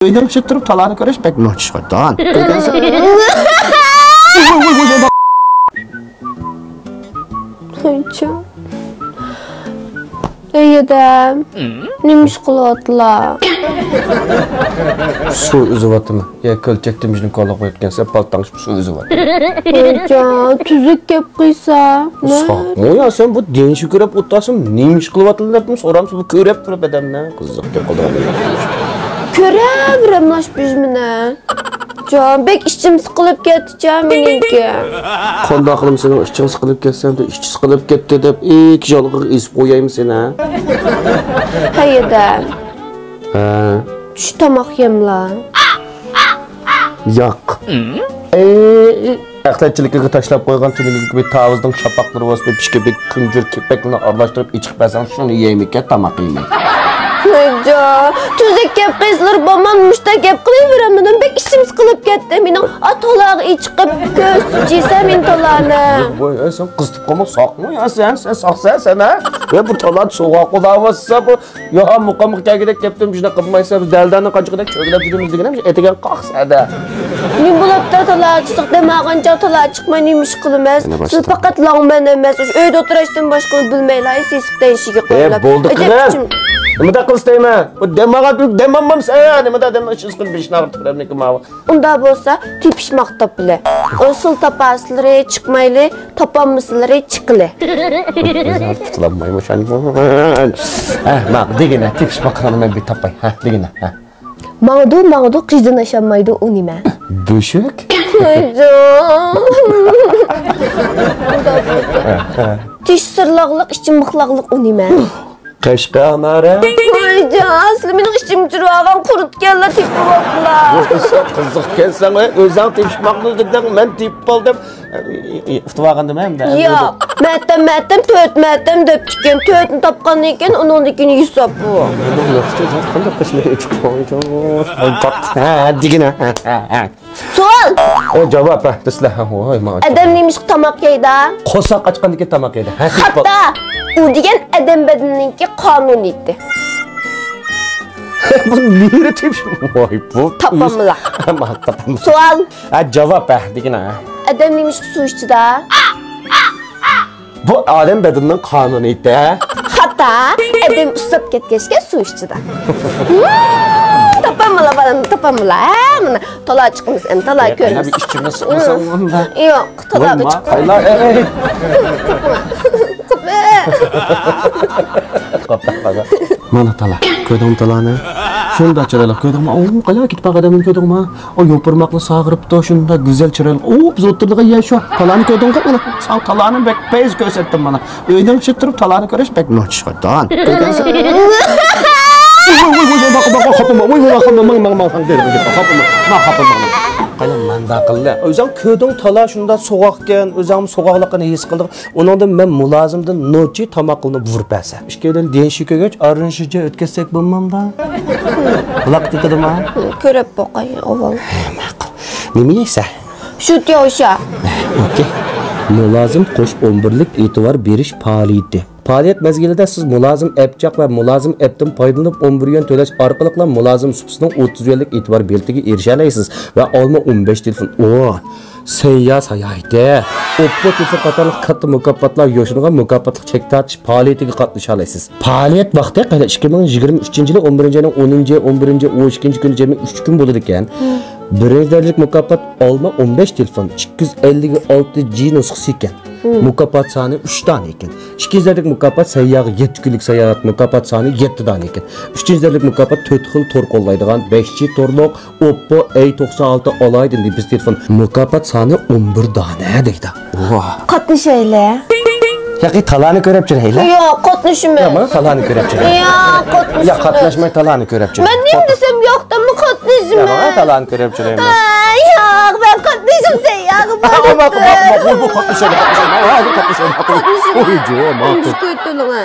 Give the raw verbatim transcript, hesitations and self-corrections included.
ئۆيدىن چىقىپ تۇرۇپ تالانى كۆرۈش بەك نوچىش قويدان. كۆرگەنسەن. ئەي ئادەم، نېمە ئىش قىلىۋاتىلا؟ سۇ ئۈزۈۋاتىمەن. يا كۆلچەكتە مىشنى كولىغا قويۇپكەنسەن، پالتاڭشىپ سۇ ئۈزۈۋاتىمەن. ھويجان، تۈزۈك گەپ قىلسا. ساقمۇ يا سەن بۇ دېنىشى كۆرۈپ ئولتۇرسام، نېمە ئىش قىلىۋاتىلا دەپمۇ سورامسىز، بۇ كۆرۈپ تۇرۇپ ئادەمنى قىزىق گەپ قىلىدىغان. كۆرەۋېرەملاش بىژمىنە. جان، بەك ئىچىم سىقىلىپ كەتتىچە مېنىڭكى. قانداق قىلىمەن سېنىڭ ئىچىڭ سىقىلىپ كەتسە، ئىچى سىقىلىپ كەتتى دەپ، ئىككى جانلىقىغا ئېسىپ قويايمۇ سېنى، ھە؟ ھەي ئادەم. ھە. چۈش تاماق يەملا. ياق. ئەي، ئەخلەت چېلىكىگە تاشلاپ قويغان تۈنۈگۈنكى بىر تاۋۇزنىڭ شاپاقلىرى بولسا، بىر پىشكى بىر كۈنجۈر كېپەكلىرىنى ئارىلاشتۇرۇپ ئېچىپ بەرسەڭ، شۇنى يەيمىكەن، تاماق يېمەي. ھويجان، تۈزۈك گەپ قىلسىلىرى بولمام، مۇشتا گەپ قىلىۋېرەمدىم، بەك ئىچىم سىقىلىپ كەتتى مېنىڭ. ئا، تالاغا ئېچىقىپ كۆز چىچىسە مېنى تالانى. ۋاي، ئەي، سەن قىز تۇغقانمۇ ساقمۇ يا سەن، سەن ساقسەن سەن ھە؟ ۋە بۇ تالا سوغا قۇلاۋاتسا بۇ يا مۇقامغا كەلگۈدەك كەپتىم، شۇنداق قىلمايسىز، دەلداننى قانچىقىدەك چۆگىلەپ يۈرىمىز دېگىنەم ئەتىگەن قاقسەدە. نېمە بولۇپتۇ، تالا چىقساق دەم ئالغانچە تالا چىقماي نېمە ئىش قىلىمىز؟ سىز پەقەت لاڭمەن ئەمەس، ئۆيدە ئولتۇرۇشتىن باشقىنى بىلمەيلا، سېسىق دەيشىگە ئە، قويۇلۇپ. بولدى قىزىم. نېمىداق قىلسا دەيمەن؟ بۇ دەم ئالغان دەم ئالمامسەن؟ نېمىدە دەم ئىش قىلىپ بېشىنى ئاغرىتىپ بېرەمدىكىن ماۋۇ. ئۇنداق بولسا تېپىشماق تاپىلى. ئۇسۇل تاپاسىلىرى چىقمايلى، تاپالمىسىلىرى چىقىلى. ئۆزۈڭ قۇتۇلالمايمۇ شۇنى. ھە، ماڭا دېگىنە، تېپىشماقلارنى مەن بىر تاپاي. ھە، دېگىنە. ھە. ماڭىدۇ، ماڭىدۇ، قىزدىن ئاشالمايدۇ ئۇ نېمە؟ بۆشۈك. تىش سىرلاقلىق، ئىچى مىخلاقلىق ئۇ نېمە؟ قەشقەر ئانارى. ۋايجان، ئەسلى مېنىڭ ئىچىم چىرىۋالغان قۇرۇتكەنلا تېپىۋاپلا. قىزىقكەنسەن، ئۆزۈڭ تېپىشماقنى دېدىڭ، مەن تېپىپ ئالدىم. ئۇتۇۋالغاندىم ئەمدى. ياق، مەتەم، مەتەم، تۆت مەتەم دەپتىكەن. تۆتنى تاپقاندىن كېيىن ئۇنىڭدىن كېيىن ھېساب بۇ. قانداق قىلىشنى ئېيتىپ قويدۇڭ؟ ھە، دېگىنە. ھە، ھە، ھە. سوئال! ئە، جاۋاب، ھە، دەسلە. ھە، ۋاي، ماڭا ئادەم نېمىشقا تاماق يەيدۇ؟ قورساق ئاچقاندىن كېيىن تاماق يەيدۇ. ھە، خاتا! ئۇ دېگەن ئادەم بەدىنىنىڭكى قانۇنىيىتى. بۇ نېرى تېپىش؟ ۋاي، بۇ تاپاملا. ماڭا تاپاملا. سوئال! ھە، جاۋاب، ھە، دېگىنە. ئادەم نېمىشقا سۇ ئىچىدۇ؟ بۇ ئادەم بەدىنىنىڭ قانۇنىيىتى. خاتا. ئادەم ئۇسساپ كەتكەچكە سۇ ئىچىدۇ. تاپاملا بالام، تاپاملا. ھە، مانا تالا چىقىمىز ئەمدى، تالا كۆرىمىز. ئىچىمىز سىقمىسا ئۇندا. ياق، تالاغا چىقىمىز. مانا تالا. كۆردۈڭمۇ تالانى؟ شۇنداق چىرايلىق كۆردۈڭمۇ؟ ئۇ قايا كېتىپ قالغان ئادەمنى كۆردۈڭمۇ؟ ئۇ يوپۇرماقلا ساغىرىپتۇ، شۇنداق گۈزەل چىرايلىق. ئۇ بىز ئولتۇردۇق يا شۇ. تالانى كۆردۈڭغۇ؟ مانا، ساڭا تالانى بەك پەيز كۆرسەتتىم مانا. ئۆيدىن چىقىپ تۇرۇپ تالانى كۆرۈش بەك نوچىش قويدان. كۆرگەنسەن؟ ۋوي، ۋوي، ۋوي، ۋوي، باقما، باقما، خاپىما. ۋوي، ۋوي، خاپىما، ماڭ، ماڭ، ماڭ، خاپىما، خاپىما. قايلا مانداق قىلدى. ئۆزۈڭ كۆردۈڭ تالا شۇنداق سوغۇقكەن، ئۆزۈڭمۇ سوغۇقلۇقىنى ھېس قىلدىڭ. ئۇنىڭدىن مەن مۇلازىمدىن نوچى تاماق قىلىنى بۇيرۇپ بەرسەم. ئىككىيلەن دېيىشى كۆگەچ ئارىلىشىشچە ئۆتكۈزسەك بولمامدا؟ بۇلاق تېتىدىما؟ كۆرۈپ باقاي ئاۋۋال. ماقۇل. نېمە يەيسەن؟ شۇ تياۋشا. ئوكەي. مۇلازىم قوش ئون بىرلىك ئېتىبار بېرىش پائالىيىتى. پائالىيەت مەزگىلىدە سىز مۇلازىم ئەپ چاق ۋە مۇلازىم ئەپتىن پايدىلىنىپ ئون بىر يۈەن تۆلەش ئارقىلىقلا مۇلازىم سۇپىسىنىڭ ئوتتۇز يۈەنلىك ئېتىبار بېلىتىگە ئېرىشەلەيسىز ۋە ئالما ئون بەش تېلېفون. ئو! سەيياھ ساياھىتى، ئوپپو تېلېفون قاتارلىق كاتتا مۇكاپاتلار يوشۇرۇنغان مۇكاپاتلىق چەك تارتىش پائالىيىتىگە قاتنىشالايسىز. پائالىيەت ۋاقتى قېنى ئىككى مىڭ يىگىرمە ئۈچىنچى يىلى ئون بىرىنچى ئاينىڭ ئونىنچى، ئون بىرىنچى، ئون ئىككىنچى كۈنى جەمئىي ئۈچ كۈن بولىدىكەن. بىرىنچى دەرىجىلىك مۇكاپات ئالما ئون بەش تېلېفون، ئىككى يۈز ئەللىك ئالتە جى نۇسخىسى ئىكەن. مۇكاپات سانى ئۈچ دانە ئىكەن. ئىككىنچى دەرىجىلىك مۇكاپات سەيياغا يەتتە كۈنلۈك ساياھەت، مۇكاپات سانى يەتتە دانە ئىكەن. ئۈچىنچى دەرىجىلىك مۇكاپات تۆت خىل تور قوللايدىغان بەش جى تورلۇق ئوپپو ئەي توقسان ئالتە ئالايت ئىندى بىز تېلېفون. مۇكاپات سانى ئون بىر دانە دەيدۇ. ۋاھ. قاتنىشايلى. ياقى تالانى كۆرۈپ چۈرەيلى. ياق، قاتنىشىمەن. ياق، مانا تالانى كۆرۈپ چۈرەيلى. ياق، قاتنىشىمەن. ياق، قاتناشماي تالانى كۆرۈپ چۈرەيلى. مەن نېمە دېسەم ياق دەممۇ قاتنىشىمەن. ياق، مانا تالانى كۆرۈپ چۈرەيمەن. ئاي، ياق، مەن قاتنىشىمسەن ياق. ماقۇل، ماقۇل، ماقۇل، ماقۇل، بۇ قاتنىشايلى، قاتنىشايلى. ھازىر قاتنىشايلى، ماقۇل. قاتنىشىمەن. ئوي، جۇ، ماقۇل. تۇنجى كۆتۈلۈڭە.